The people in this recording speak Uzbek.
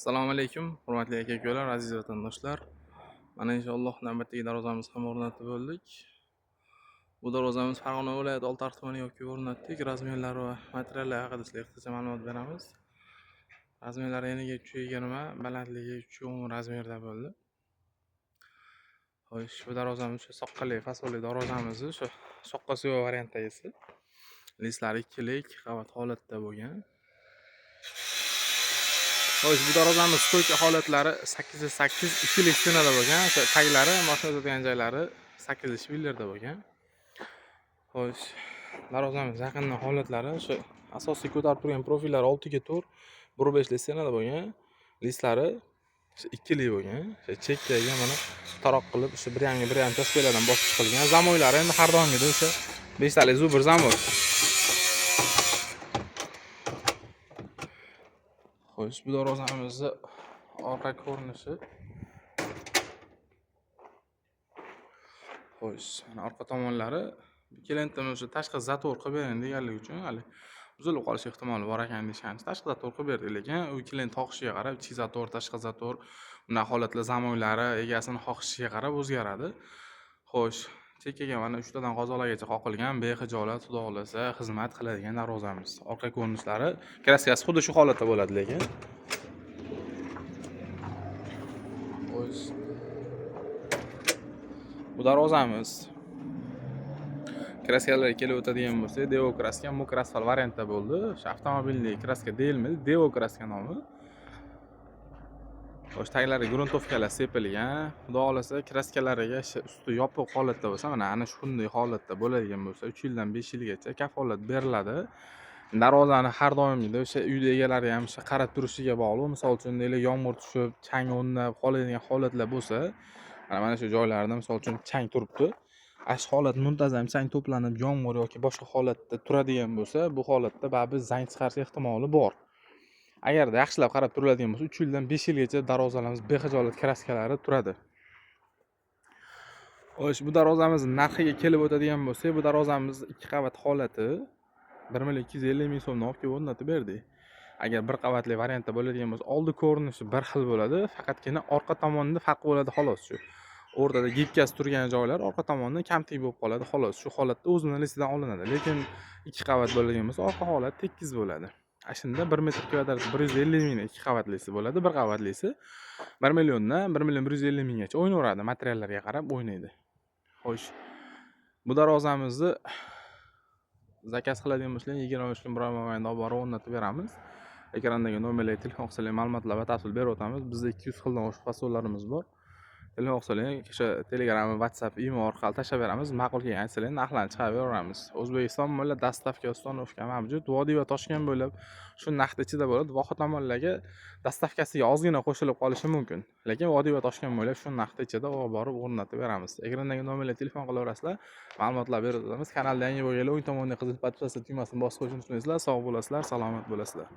Assalomu alaykum, hurmatli aka-ukalar, aziz vatandoshlar. Mana inshaalloh navbatdagi darvozamizni ham o'rnatib bo'ldik. Bu darvozamiz Farg'ona viloyati Oltiariq tumaniga olib kelib o'rnatdik. Размерлari va materiallar haqida sizlarga qisqacha ma'lumot beramiz. Размерлari eniga 3.20, balandligi 3.10 размерda bo'ldi. Xo'sh, bu darvozamiz o'sha soqqali, fasonli darvozamiz, o'sha soqqasi yo'q variantdagisi. Listlari ikkilik, qavat holatda bo'lgan. Xo'sh, bu darvozamiz стойка holatlari 8 8 ikkilik стена da bo'lgan. O'sha taglari, mashina o'tadigan joylari 8 швеллер da bo'lgan. Xo'sh, darvozamiz yaqindan holatlari o'sha asosiy ko'tarib turgan profillari 6 ga 4, 1.5 lik стена da bo'lgan. Listlari o'sha ikkilik bo'lgan. O'sha chekkaga mana taroq qilib, o'sha 1.5 ga 1.5 choskalardan bosib chiqilgan. Замок lari endi har doimgidek o'sha 5 talik зубр замок. Xo'sh, bu darvozamizni orqa ko'rinishi. Xo'sh, mana orqa tomonlari. Klientimiz o'sha tashqi затвор qilib bering deganligi uchun, hali buzilib qolish ehtimoli bor ekan deyishgan. Tashqi затвор qilib berdik, lekin u klient xohishiga qarab ichki затвор, tashqi затвор, bunaqa holatlar замок lari egasini xohishiga qarab o'zgaradi. Xo'sh, chekkaga mana uchtadan qozoqlargacha qoqilgan, bexijolat, xudo xohlasa, xizmat qiladigan darvozamiz. Orqa ko'rinishlari, краска si xuddi shu holatda bo'ladi lekin. Xo'sh. Bu darvozamiz краска larga kelib o'tadigan bo'lsak, Devo краска, мокрый asfalt variantda bo'ldi. O'sha avtomobilli краска deyilmaydi, Devo краска nomi. Xo'sh, taglariga грунтовка lar sepilgan. Xudo xohlasa, краска lariga o'sha usti yopiq holatda bo'lsa, mana ana shunday holatda bo'ladigan bo'lsa, 3 yildan 5 yilgacha kafolat beriladi. Darvozani har doimgidek o'sha uyda egalari ham o'sha qarab turishiga bog'liq. Misol uchun, deylik, yomg'ir tushib, chang o'rnab qoladigan holatlar bo'lsa, mana shu joylarda misol uchun chang turibdi. Ana shu holat muntazam chang to'planib, yomg'ir yoki boshqa holatda turadigan bo'lsa, bu holatda baribir zang chiqarish ehtimoli bor. Agarda yaxshilab qarab turiladigan bo'lsa, 3 yildan 5 yilgacha darvozalarimiz bexijolat краска lari turadi. Xo'sh, bu darvozamiz narxiga kelib o'tadigan bo'lsak, bu darvozamiz 2 qavat holati 1 250 ming so'mdan olib kelib o'rnatib berdik. Agar bir qavatli variantda bo'ladigan bo'lsa, oldi ko'rinishi bir xil bo'ladi, faqatgina orqa tomonida farq bo'ladi xolos shu. O'rtada гибка si turgan joylar orqa tomonda kamtik bo'lib qoladi xolos. Shu holatda o'zini listidan olinadi. Lekin 2 qavat bo'ladigan bo'lsa, orqa holat tekis bo'ladi. Ana shunda 1 metr kvadrat 150 mingdan 2 qavatlisi bo'ladi, bir qavatlisi 1 milliondan 1 million 150 minggacha o'ynayveradi, materiallarga qarab o'ynaydi. Xo'sh, bu darvozamizni заказ qiladigan bo'lsanglar, 23 kun bir oy mobaynida olib borib o'rnatib beramiz. Ekrandagi nomerlarga telefon qilsanglar, ma'lumotlar batafsil berib o'tamiz. Bizda 200 xildan oshiq fasonlarimiz bor. Telefon qilsanglar, o'sha Telegram, WhatsApp, Imo orqali tashlab beramiz. Ma'qul kelgan aytsalar, narxlarni chiqarib beraveramiz. O'zbekiston bo'ylab доставка, установка mavjud. Vodiy va Toshkent bo'ylab shu narxni ichida bo'ladi. Voha tomonlarga доставка siga ozgina qo'shilib qolishi mumkin. Lekin Vodiy va Toshkent bo'ylab shu narxni ichida olib borib o'rnatib beramiz. Ekrandagi nomerlarga telefon qilaverasizlar, ma'lumotlar berib o'tamiz. Kanalda yangi bo'lganlar o'ng tomonda qizil подписаться tugmasini bosib qo'yishni unutmaysizlar. Sog' bo'lasizlar, salomat bo'lasizlar.